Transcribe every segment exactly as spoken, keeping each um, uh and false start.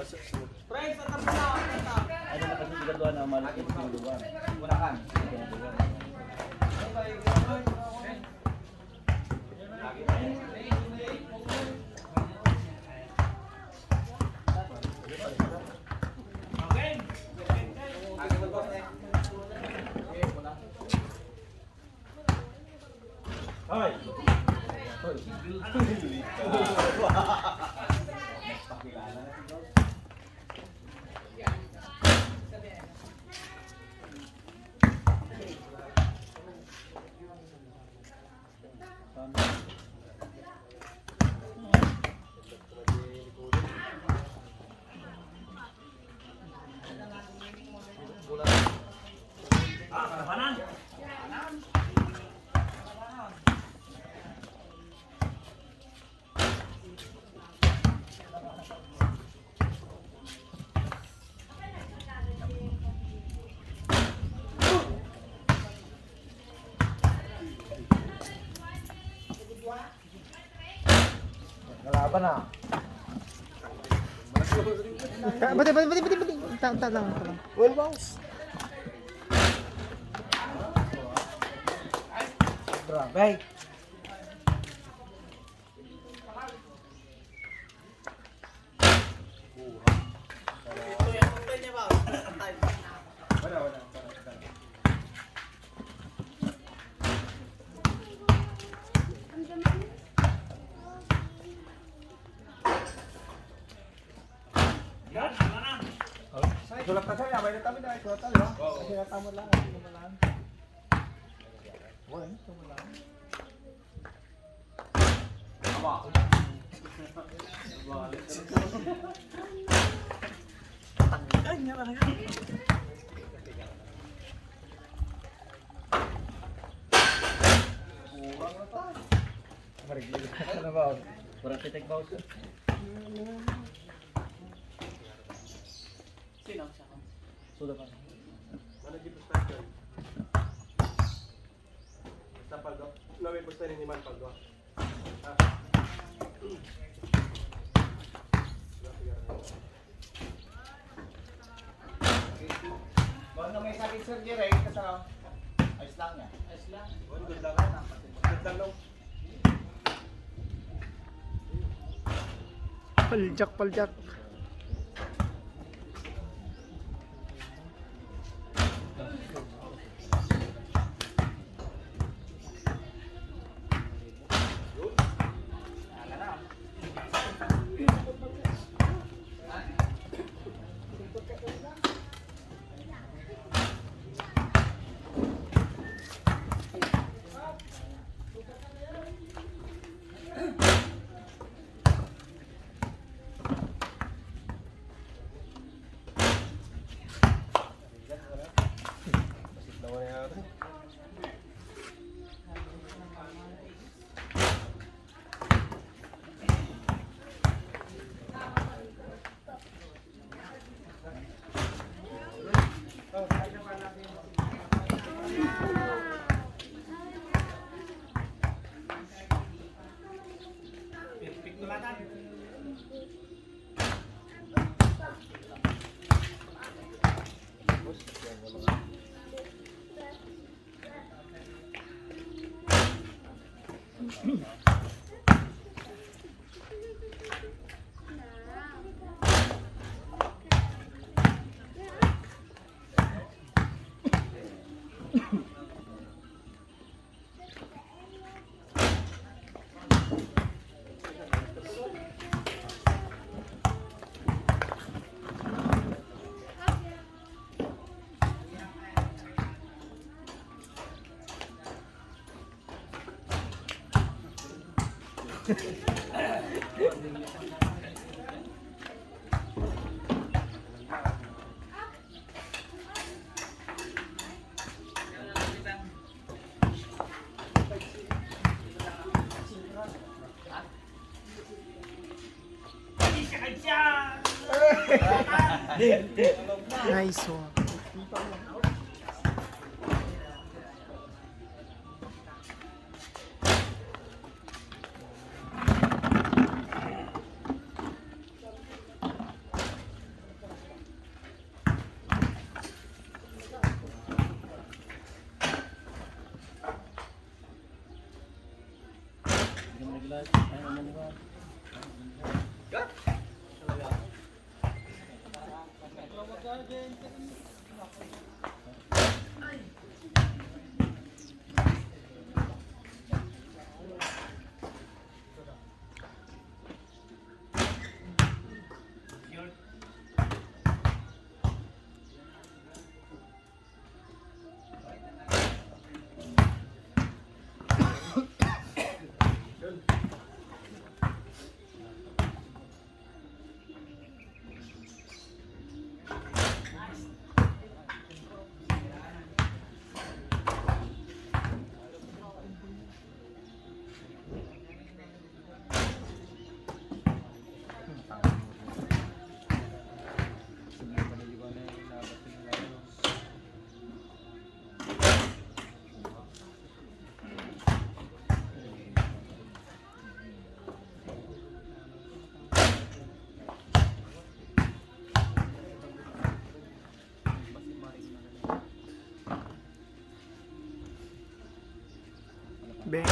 Ay, na kasi sigurado na, mali ko sigurado. Wala ka. Hoy! Kalaban na. Bati, bati, bati, bati, bati. Ta, ta lang, ta lang. Well, boss. Grabe. Sulat ka, sir. Abay na kami na. Sulat tayo, ha? Oo. Kasi natamad lang. Ano naman lang? Wala, ano naman lang? Mariglig. Ano ba? Wala si Tek Boss. Sino siya? Suda pa. Ano di perspective? Sa paldo. Lawin ko sa ni Man paldo. Ah. Kung ano may sakit, Sir Jerry, kasama. Ayos lang yan. Ayos lang. Good lang. Good lang, no? Paljak, paljak. Nice one. Beng.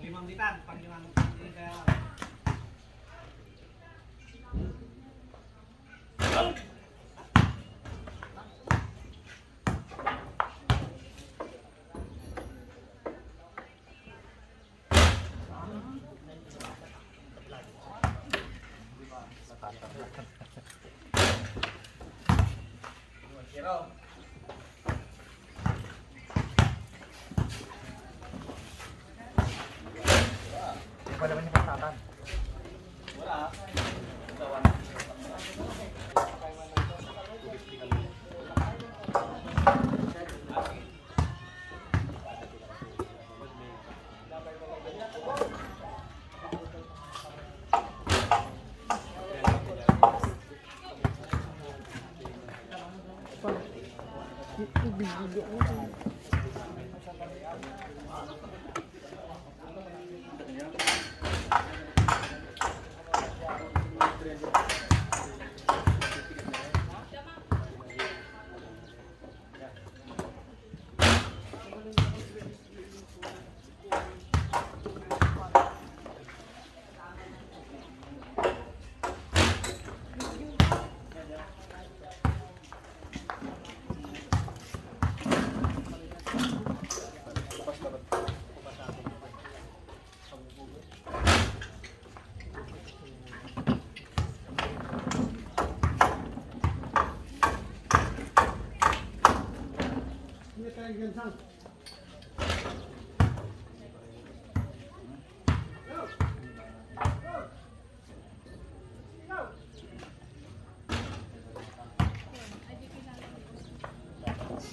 Panglimang bitan, panglimang bitan. Di ba naman yung pagtatan?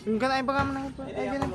Yung ganay, baka man ang, ay, ganun.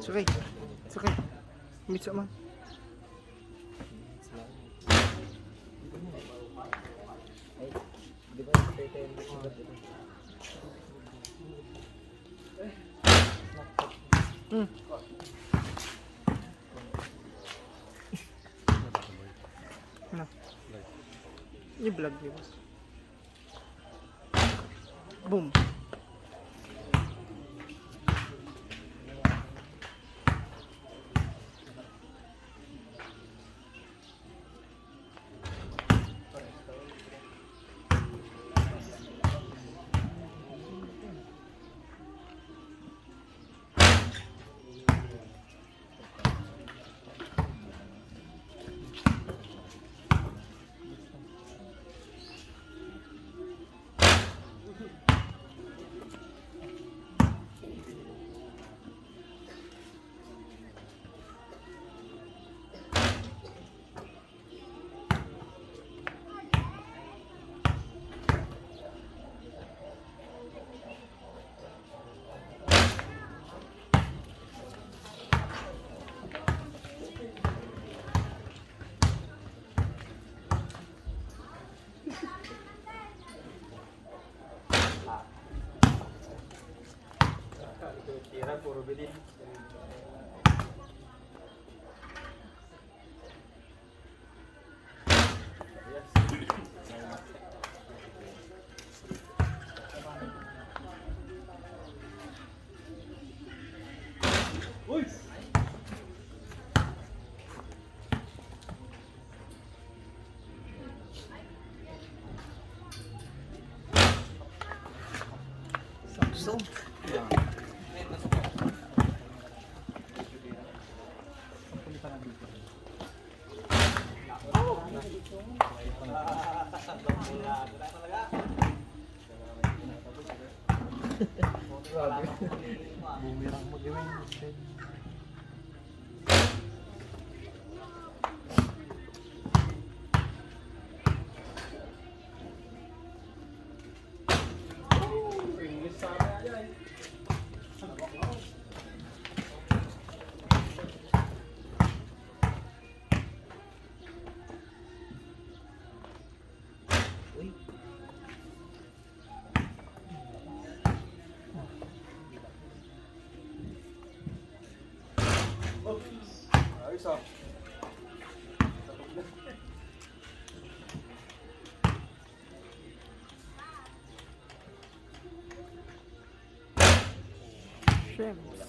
It's okay. It's okay. Mitsa man. Hmm. Na. I-vlog niyo, boss. Boom. Tira, puro bilin. Samsung. Grabe. Boomerang mo gawin. English sana yan. Uy. Ayos, ah. Shrimps.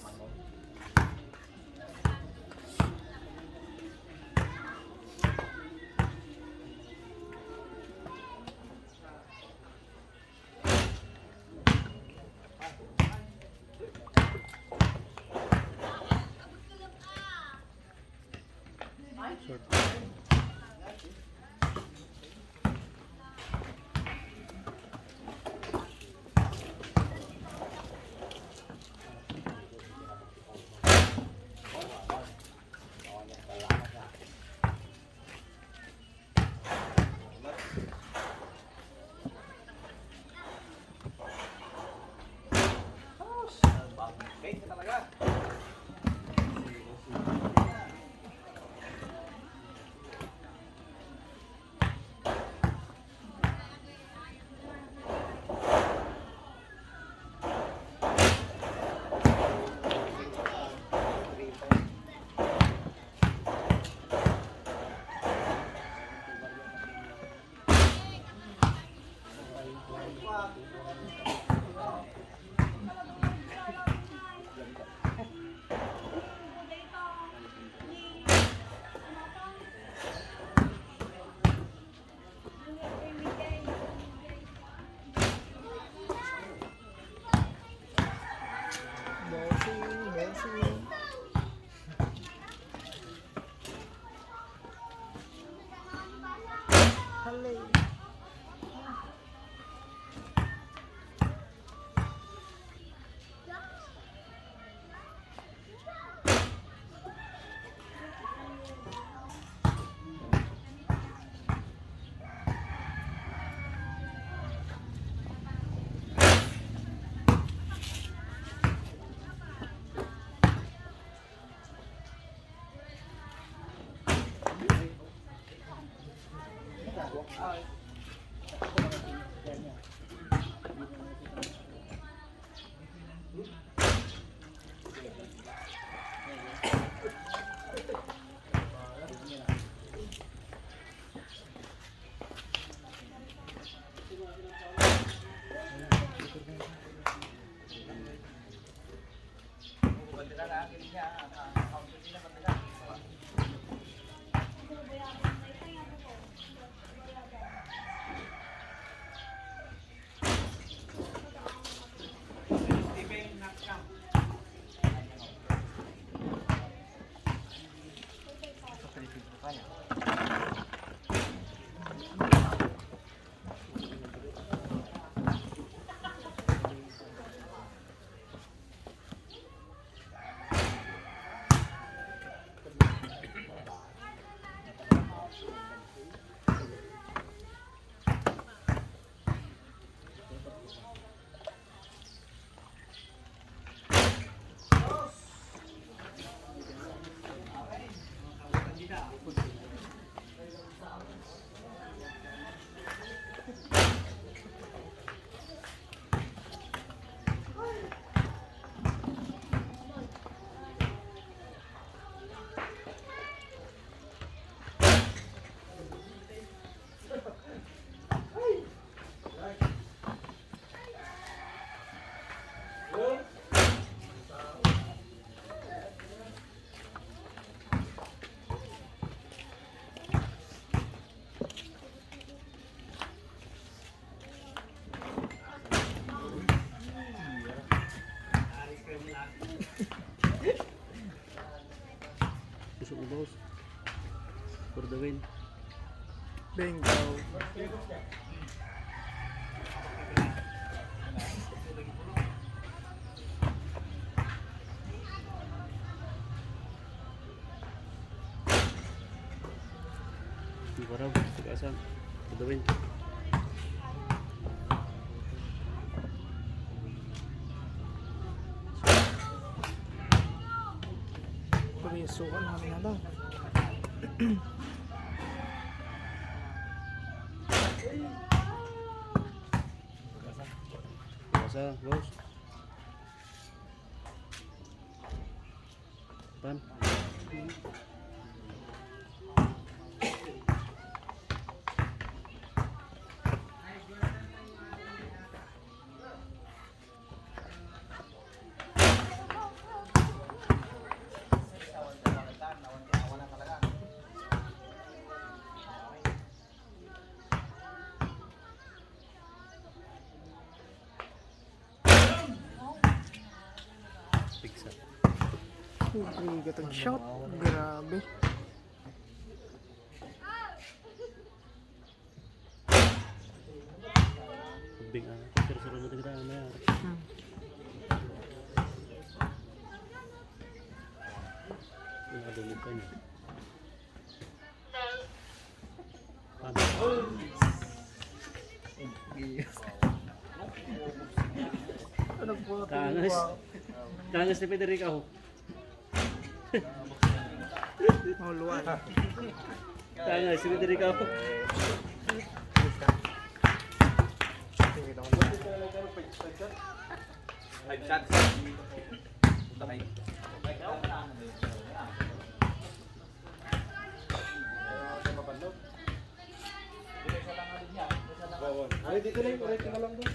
Gusto mo, boss? For the win. Bingo. Di ba raw? Taga saan? Sa Dawin. Pagisukan namin na lang. Pagasa, boss. Pan. Pigsa. Uy, gatang shot. Grabe. Tubig, ah. Siro-siro na kita, ano yan? Hmm. Nakadulog ka niya. Kangas. Kangas ni Federico. All one. Kangas ni Federico. Five shots. Puta kayo. Ready ka lang, ready ka lang doon.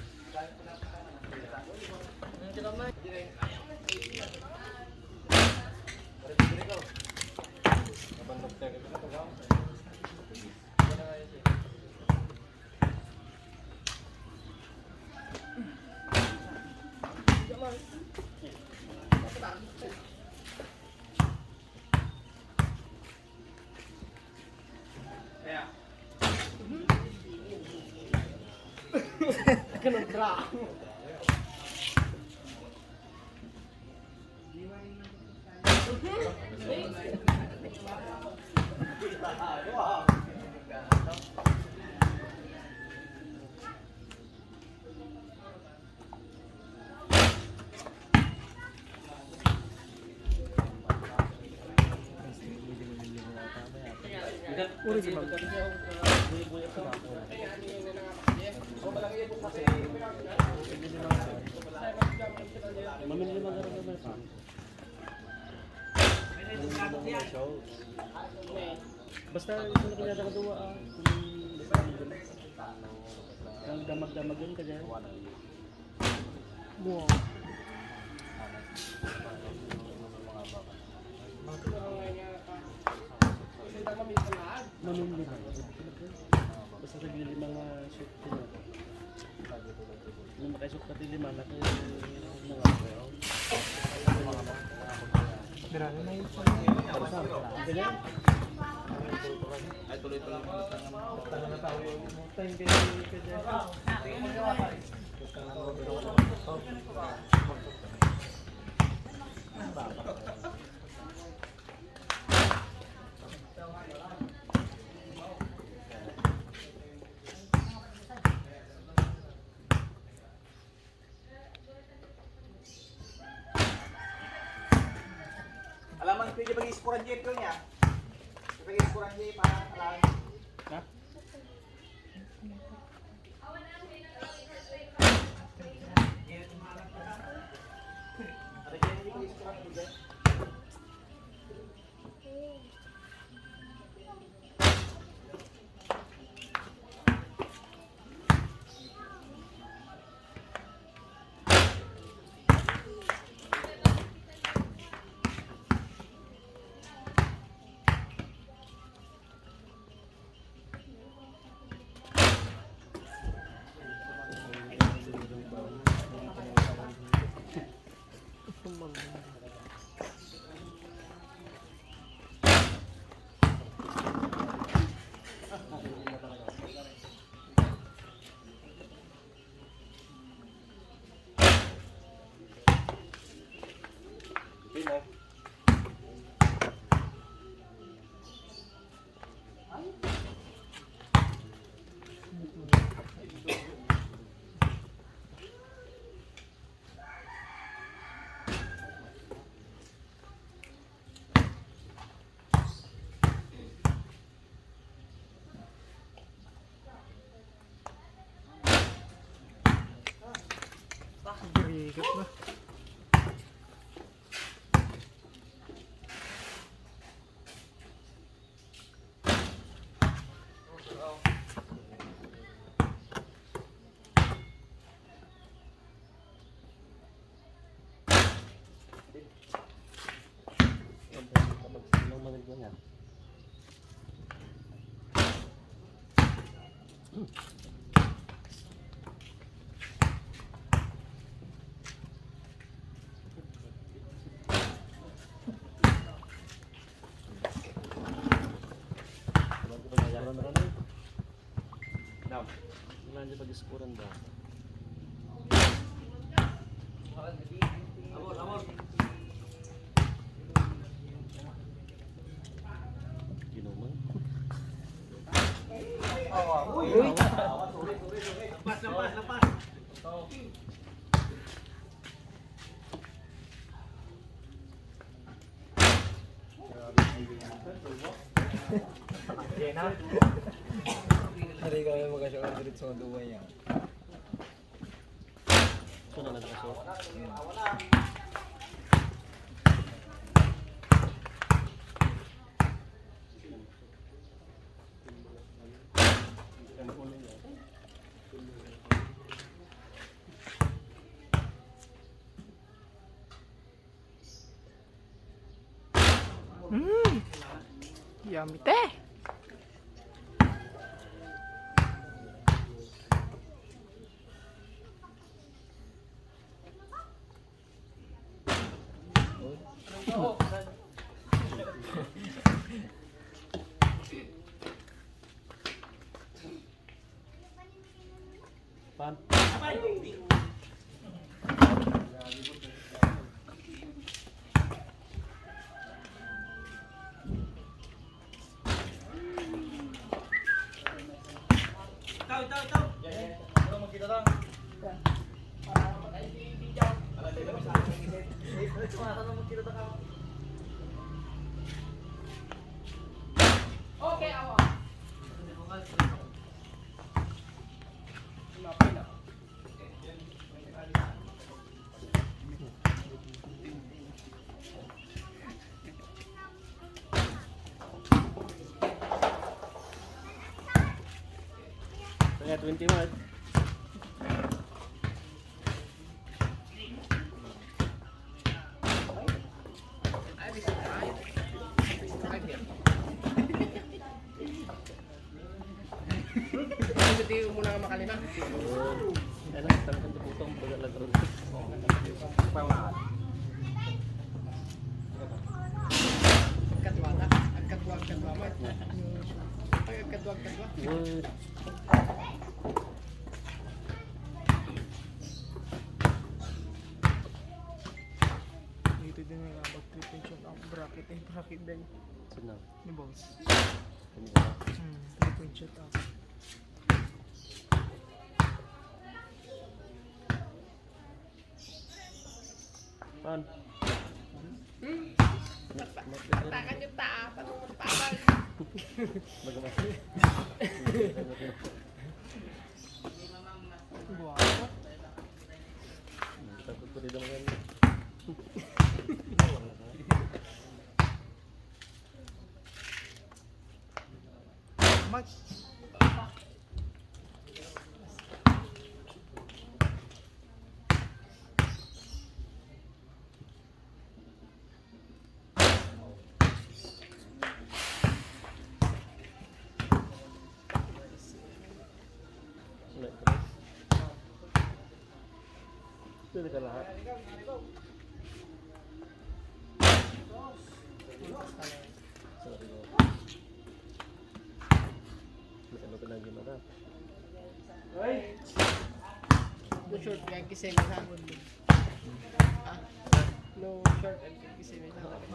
Basta ito na kanya ka duwa, ah. Ang damag-damagan ka dyan. Wow. Manunod. Basta naglilima nga shoot ko na. Nung makaisok ka, di lima na kayo, mga kayo. Dira na yung Ay, tuloy-tuloy mo. Thank you. Alam mo, pwede pag-iskuran dyan, Jun, ya? Pag-iskuran dyan, para alam. Ha? Agrigat na. Now, wala niya pag-iskuran ba? Ginuman. Uy! Lampas, lampas, lampas. Ari kami magkasya ang diretso ng duwa niya. Ito na nagkaso. Mm. Yummy, te. Pan. Kaya twenty-one. Gusto mo na nga makalima? Ano, tangkang putong baga lang ron. Agkadwa na. Agkadwa, agkadwa man. Ay, agkadwa, agkadwa. Dito din nga about three point shot ang bracket, eh, bracket din. Sino? Ni boss. Ano ba? Hmm, three point shot ako. Pan. Hmm. Takan yung taas. Ano yung taas? Magmati. Guwapo. Takot ko din naman. Mag- Sino ka lahat? Sorry, no. May ano ka nang gimata? No short, kaya kisay mo sa akin. Ah, no short, kaya kisay mo sa akin.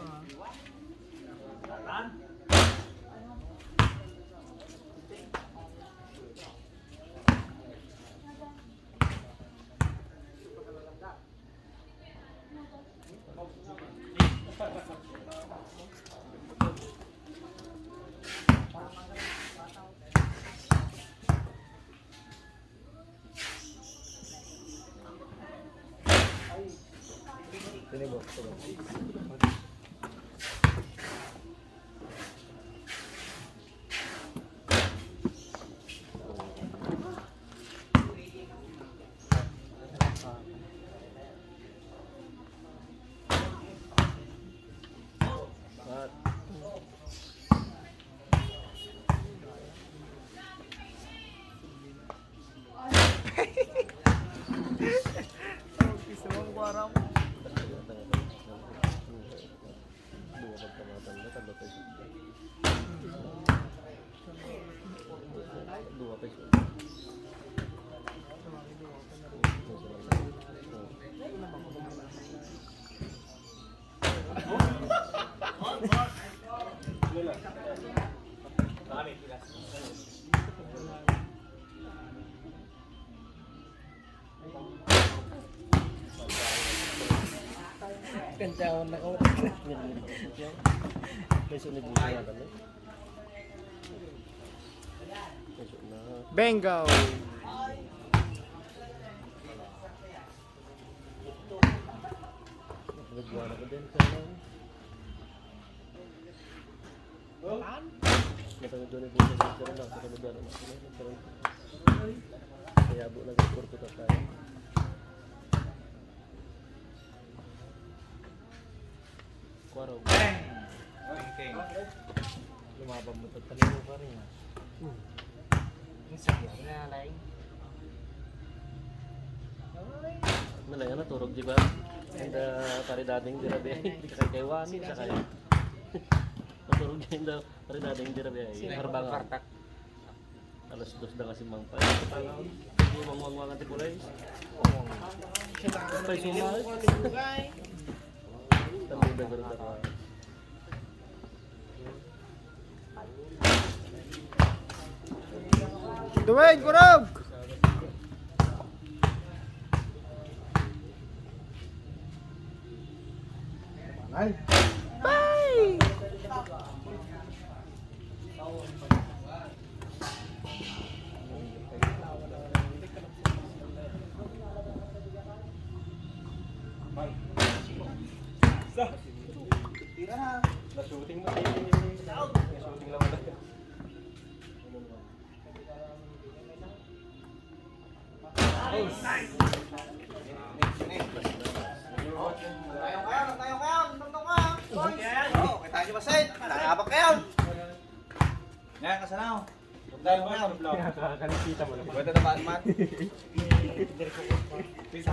Sini, boss. Gusto mong kuwara mo? Dua pagkamatan na, tatlo tayo. Dua tayo. Kantawan na ko. May sunod mo sa natin, eh. May sunod na. Bingo! Nagbuwan ako din sa Matangid doon yung buhay ng sir na, sa kanila na, ano, nagkaroon. Kaya buo na yung kurto ka tayo. Kuwaro. Bang! Okay. Lumabang mo, tatanong mo pa rin, ah. Hmm. Ang sakit na, Lai. Nalaya na, turog, di ba? And, uh, pare dading, di rabi. Di ka kay Juan, di ka kay Maturog yun daw. Pare, dati hindi rabi ay Sino? Harbangan. Kartak. Alas dos na kasi mang pa. Sa panahon. Wangwang ti kulay. Duwayne, kurog! Ay! Bye! Sa. Tira na. Na-shooting na. Na-shooting lang ulit. Tayo kayo, tayo kayo, tayo kayo. Oh, kita niyo ba, Sen? Nakabak kayo. Ngayon, kasanaw. Tayo kayo. Nakakalimutan mo na. Buwete na, Batman.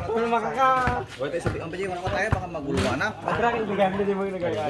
Ano makaka- Buwete, sabi, ang pwede, wala ko tayo, baka maguluhan na. Ang tracking, di kami, di mo ginagawa.